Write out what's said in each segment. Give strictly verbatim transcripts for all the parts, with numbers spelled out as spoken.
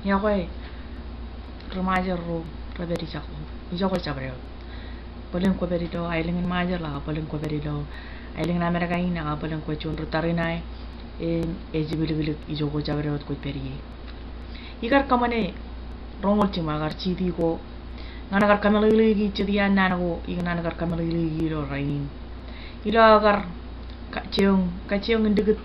Iọkwe ri Ṃajeḷ ro rej pād ijoko, ijoko jabdewōt. Bōlen kwō pād ilo aelōñ in Ṃajeḷ, ak bōlen kwō pād ilo aelōñ in Amerika in, ak bōlen kwō juon ri tariṇae, im ej jibliklik ijoko jabdewōt kwōj pād ie. Ikar kōṃṃane roñoul jiṃa, kar jiti ko ñan kar kōmeḷeḷeiki jet iaan naan ko ikōṇaan kar kōmeḷeḷeiki ilo rainin. Ilo aō kar ka-, kajjioñ, kajjioñ in likūt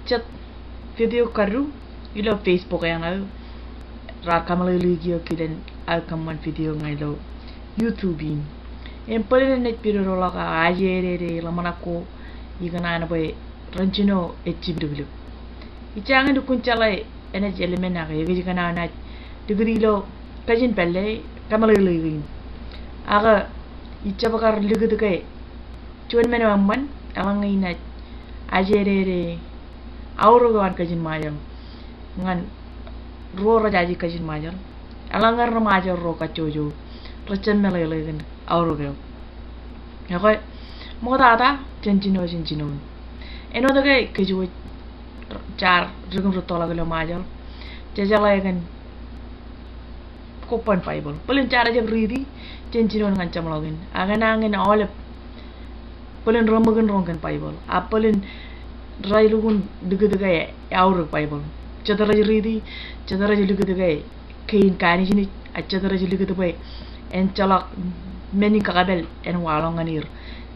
jet video kaddu ilo Facebook eṇ aō, raar kōmeḷeḷeiki eok kilen aō kōṃṃan video ñan ilo YouTube in. Im bōlen enaaj pidodoḷọk aō aje edede ḷōmṇak ko ikōṇaan bwe ren jino ej jibliklik. Ij jañin lukkuun jeḷā enaaj eḷmen ak ekōjkan aō naaj likūt ilo kajin pālle kōmeḷeḷeiki in. Ak ij jab kar likūt ke juon men eo eṃṃan, eḷaññe inaaj aje edede aorōk eo an kajin Ṃajeḷ ñan ruo rej aje kajin Ṃajeḷ, eḷaññe ri Ṃajeḷ ro kajjojo rej jab meḷeḷe kōn aorōk eo. Ekwe, ṃoktata, jen jino, jen jinoin. Āinwōt ke kōj wōj jaar dik im rūttoḷọk ilo Ṃajeḷ, jejeḷā kōn kobban Baibōḷ. Bōlen jaar ejjab riiti, jen jinoin ñan jeṃḷọkin. Ak enañin aolep bōlen reṃōkin roñ kōn Baibōḷ. Ak bōlen rej lukkuun likūt ke eaorōk Baibōḷ. Jet rej riiti, jet rej likūt ke kein kanijnij, ak jet rej likūt bwe enjeḷọk men in kakapel en waḷọk ñan er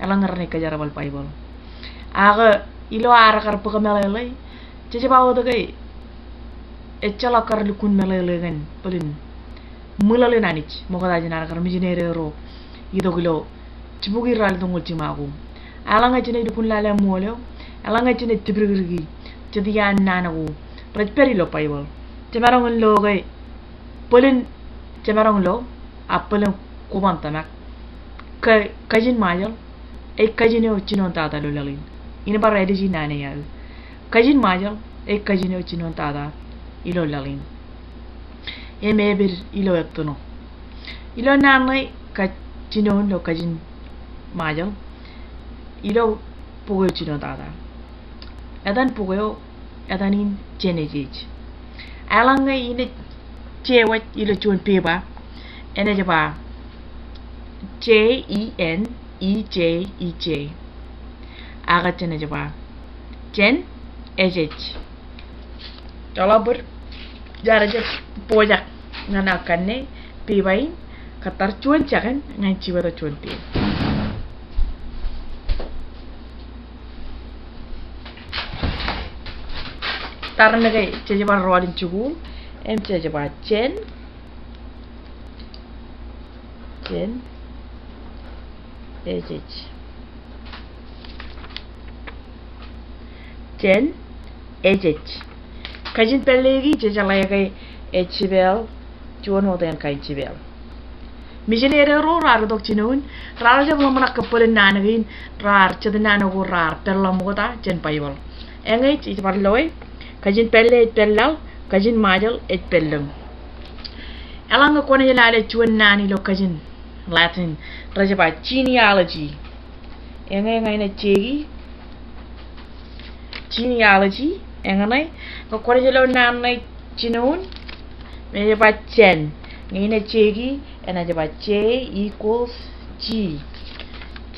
eḷaññe renaaj kōjerbal Baibōḷ. Ak ilo ad kar bōk meḷeḷe, jej ba wōt ke ejjeḷọk kar lukkuun meḷeḷe kōn bōlen ṃwilaḷ in Anij ṃokta jān ad kar mijinede ro itok ilo jibukwi ralitōñoul jiṃa ko. Eḷaññe jenaaj lukkuun lale ṃool eo, eḷaññe jenaaj tipdikdiki jet iaan naan ko rej pād ilo Baibōḷ, jemaroñ in lo ke bōlen, jemaroñ lo, ak bōlen kwō ban tōmak ke kajin Ṃajeḷ ej kajin eo jinoin tata ilo laḷ in. Inaaj bar edit i naan eo aō. Kajin Ṃajeḷ ej kajin eo jinoin tata ilo laḷ in. Im ej pād ilo ettino. Ilo naan ṇe kōj jinoin ilo kajin Ṃajeḷ, ilo bok eo jinoin tata, etan bok eo, etan in Genesis. Eḷaññe inaaj jewōj ilo juon pepa, enaaj ba J E N E J E J. Ak jenaaj ba Jen E J H. Joḷọk bōd, jaar jab pojak ñan aō kanne pepa in kōttar juon jekōn ñan jibwe tok juon pein. Tarrin ke jej bar rọọl in jikuuḷ, im jej ba Jen, Jen E J H. Jen E J H. Kajin pālle kein jejeḷā ke ej jipeel juon wōt en kain jipeel. Mijinede ro raar itok jinoin, raar jab ḷōmṇak ke bōlen naan kein, raar jet naan ko raar peḷḷọk ṃokta jān Baibōḷ. Eñin ij bar loe, kajin pālle ej pād laḷ, kajin Ṃajeḷ ej pād lōñ. Eḷaññe kwōnaaj lale juon naan ilo kajin Latin, rej ba genealogy. Eñin ña inaaj jeiki genealogy, eñin ñe kwōnaaj lo naan ṇe jinoin, me ej ba Jen. Ña inaaj jeiki, enaaj ba J equals G.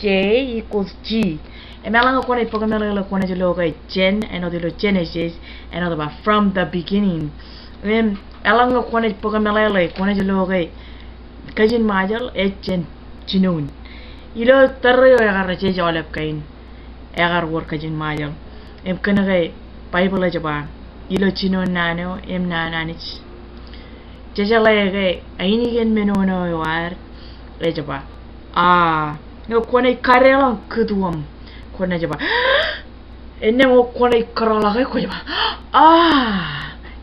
J equals G. Im eḷaññe kwōnaaj bōk meḷeḷe kwōnaaj lo ke Jen, āinwōt ilo Genesis, āinwōt ba from the beginning. Im eḷaññe kwōnaaj bōk meḷeḷe kwōnaaj lo ke kajin Ṃajeḷ ej jān jinoin. Ilo tōre eo ekar jej aolep kain, ekar wōr kajin Ṃajeḷ. Im kōnke Baibōḷ ej ba, ilo jinoin naan eo im naan Anij, jejeḷā ke ainikien men eo eo ad, ej ba, a, ñe kwōnaaj kadeḷọñ kūtuōṃ, kwōnaaj ba, innām ñe kwōnaaj kōtḷọke kwōj ba, a,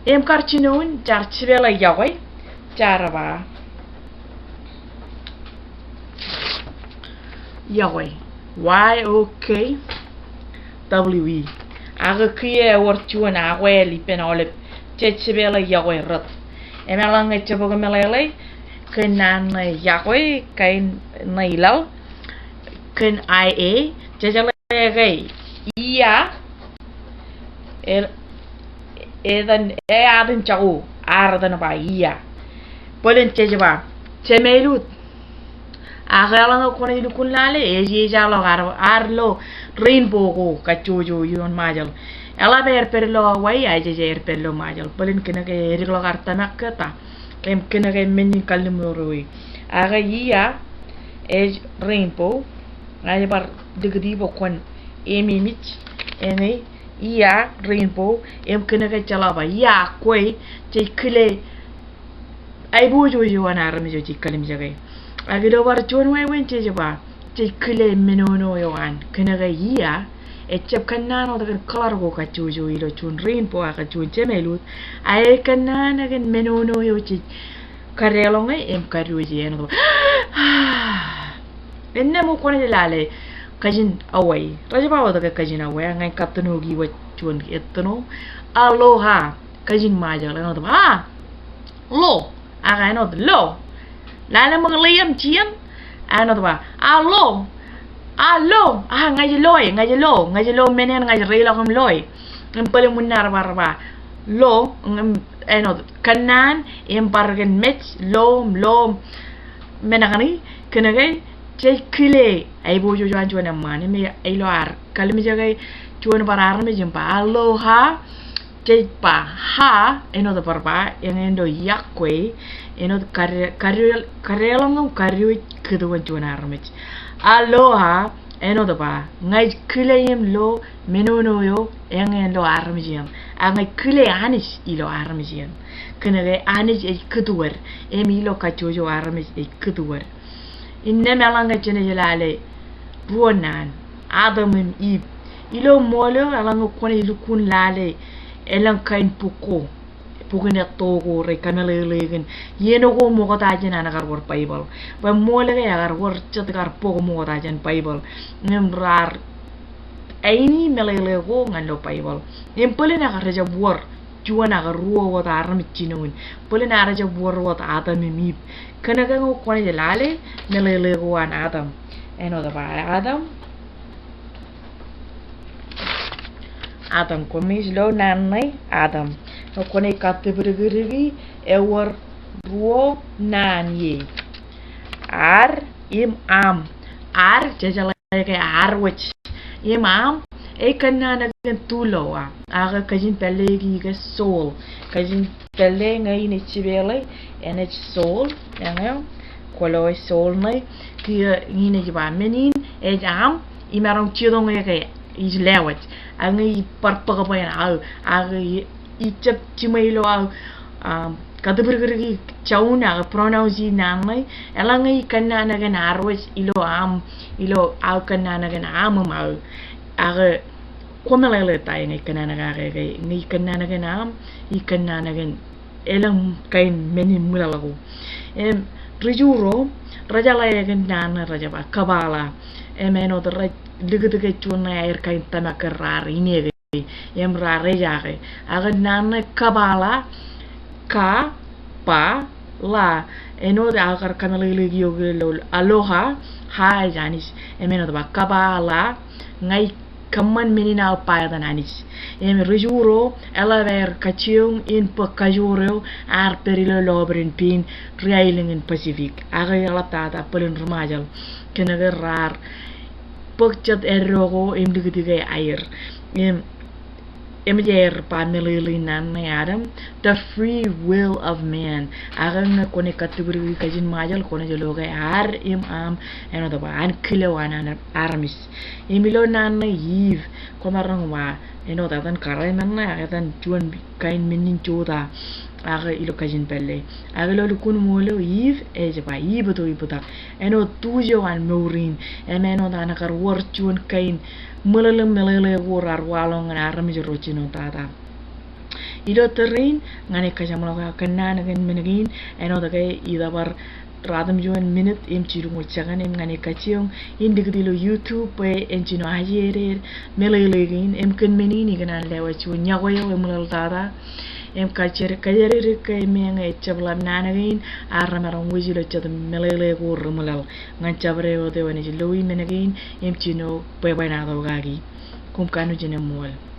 im kar jinoin jaar jipeḷe yokwe, jaar ba yokwe. Y O K W E. Ak kiiō ewōr juon akwāāl ippān aolep jej jipeḷe yokwe rot. Im eḷaññe jej bōk meḷeḷe kōn naan ṇe yokwe, kain ṇe ilaḷ, kōn I A, jejeḷā ke ia, e, etan, e aten jako. Ar etan ba ia. Bōlen jej ba, Jemailut. Ak eḷaññe kwōnaaj lukkuun lale, ej, ej ejaḷọk ar, ar lo rainbow ko kajjojo ioon Ṃajeḷ. Eḷap aer pād ilo Hawaii, ak jej aer pād ilo Ṃajeḷ. Bōlen kōnke edikḷọk ar tōmak ke ta. Im kōnke men in kalliṃur ewi. Ak ia, ej rainbow. Ña ij bar likūt bwe kwōn ememej. Eñin ia, rainbow, im kōnke jeḷā ba, ia, kwe, jej kile aiboojoj eo an armej eo jej kalimjeke. Ak ilo bar juon wāween jej ba, jej kile menono eo an, kōnke ia, ejjab kōnnaan wōt kōn color ko kajjojo ilo juon rainbow ak juon Jemailut, a ej kōnnaan kōn menono eo jej kadeḷọñe im kadiwōje āinwōt ba. Innām kwōnaaj lale kajin Hawaii. Rej ba wōt ke kajin Hawaii, ña in kattino ki wōt juon ettino. Aloha, kajin Ṃajeḷ, āinwōt ba, a, lo, ak āinwōt lo. Lale ṃōk ḷeeṃ jien, āinwōt ba, a lo, a lo, a ña ij loe, ña ij lo, ña ij lo men eṇ, ña ij reiḷọk im loe. Im bōlen ṃōn ṇa rej bar ba, lo, im āinwōt kōnnaan, im bar kōn mej, lo, lo, men kaṇe, kōnke jej kile aiboojoj an juon eṃṃaan, im ilo ad kalimjeke juon bar armej im ba, aloha, jej ba, ha, āinwōt bar ba, eñin lo ia, kwe, āinwōt kade-, kade-, kadeḷọñ im kadiwōj kūtuon juon armej. Aloha, āinwōt ba, ña ij kile im lo menono eo, eñin lo armej eṇ. Ak ña ij kile Anij ilo armej eṇ. Kōnke Anij ej kūtuwōd, im ilo kajjojo armej ej kūtuwōd. Innām eḷaññe jenaaj lale ruo naan, Adam im Eve. Ilo ṃool eo eḷaññe kwōnaaj lukkuun lale elōñ kain buk ko, bukin etto ko rej kameḷeḷe kōn iien ko ṃokta jān an kar wōr Baibōḷ. Bwe ṃool ke ekar wōr jet kar bok ṃokta jān Baibōḷ. Im raar aini meḷeḷe ko ñan lo Baibōḷ. Im bōlen ak rejjab wōr juon ak ruo wōt armej jinoin. Bōlen ak rejjab wōr wōt Adam im Eve. Kōnke ñe kwōnaaj lale meḷeḷe ko an Adam. Āinwōt ba Adam. Adam, koṃij lo naan ṇe, Adam. Ñe kwōnaaj kattipdikdiki, ewōr ruo naan ie. Ar im aṃ. Ar, jejeḷā ke ar wōj. Im aṃ, ej kōnnaan kōn tulowa. Ak kajin pālle ej ke soul. Kajin pālle ñe in ej jipeḷe, enaaj soul, eñeo, kwōlo ej soul ṇe, kiiō in ej ba men in, ej aṃ, imaroñ jitōñ ke ij lewōj. Ak ñe ij bar bōk bwe en aō, ak ij jab jiṃwe ilo aō, um, kattipdikdiki juon ak pronounce naan ṇe, eḷaññe ij kōnnaan kōn ar wōj ilo aṃ, ilo aō kōnnaan kōn aṃ im aō. Ak kwōmeḷeḷe ta ñe ij kōnnaan kake ke, ñe ij kōnnaan kōn aṃ, ij kōnnaan kōn elōñ kain men in ṃwilaḷ ko. Im, ri-Juro, rejeḷā kōn naan ṇe rej ba Kabbalah. Im āinwōt rej likūt ke juon ṇe aer kain tōmak kōn raar ineke. Im raar ejaake. Ak naan ṇe Kabbalah, ka, ba, la. Āinwōt aō kar kameḷeḷeik ioon ke lo aloha, ha ej Anij. Im āinwōt ba Kabbalah, ña ij kōṃṃan men in aō ba etan Anij. Im ri-Juro, eḷap aer kajjioñ in bōk kajoor eo, ar pād ilo lọpiden pein ri-aelōñ in Pacific. Ak eḷaptata bōlen ri-Ṃajeḷ. Kōnke raar bōk jet eddo ko im likūt ke aer. Im, im ej aer ba meḷeḷe in naan ṇe Adam, the free will of man. Ak ñe kwōnaaj kattipdiki kajin Ṃajeḷ, kwōnaaj lo ke ar im aṃ, āinwōt ba an kile eo an, an armej. Im ilo naan ṇe Eve, kwōmaroñ ba, āinwōt etan kōrā men ṇe, ak etan juon kain men in jota, ak ilo kajin pālle. Ak ilo lukkuun ṃool eo Eve, ej ba Eve eo ipetak. Āinwōt tuj eo an mour in, im āinwōt an kar wōr juon kain ṃōḷeḷe, meḷeḷe ko raar waḷọk ñan armej ro jino tata. Ilo tōre in, ña ij kajeṃḷọk aō kōnnaan kōn men kein, āinwōt ke ij bar ratimjuon minit im jilñuul jekōn im ña ij kajjioñ in likūt ilo YouTube bwe en jino ajeded meḷeḷe kein im kōn men in ikōṇaan lewōj juon iọkwe eo eṃwilaḷ tata. Im kajjioñ, kajjioñ ke meñe ejjab ḷap naan kein, ak remaroñ wōj ilo jet meḷeḷe ko reṃwilaḷ. Ñan jabdewōt eo enaaj loi men kein im jino bwebwenato kaki. Koṃ kanooj in eṃṃool.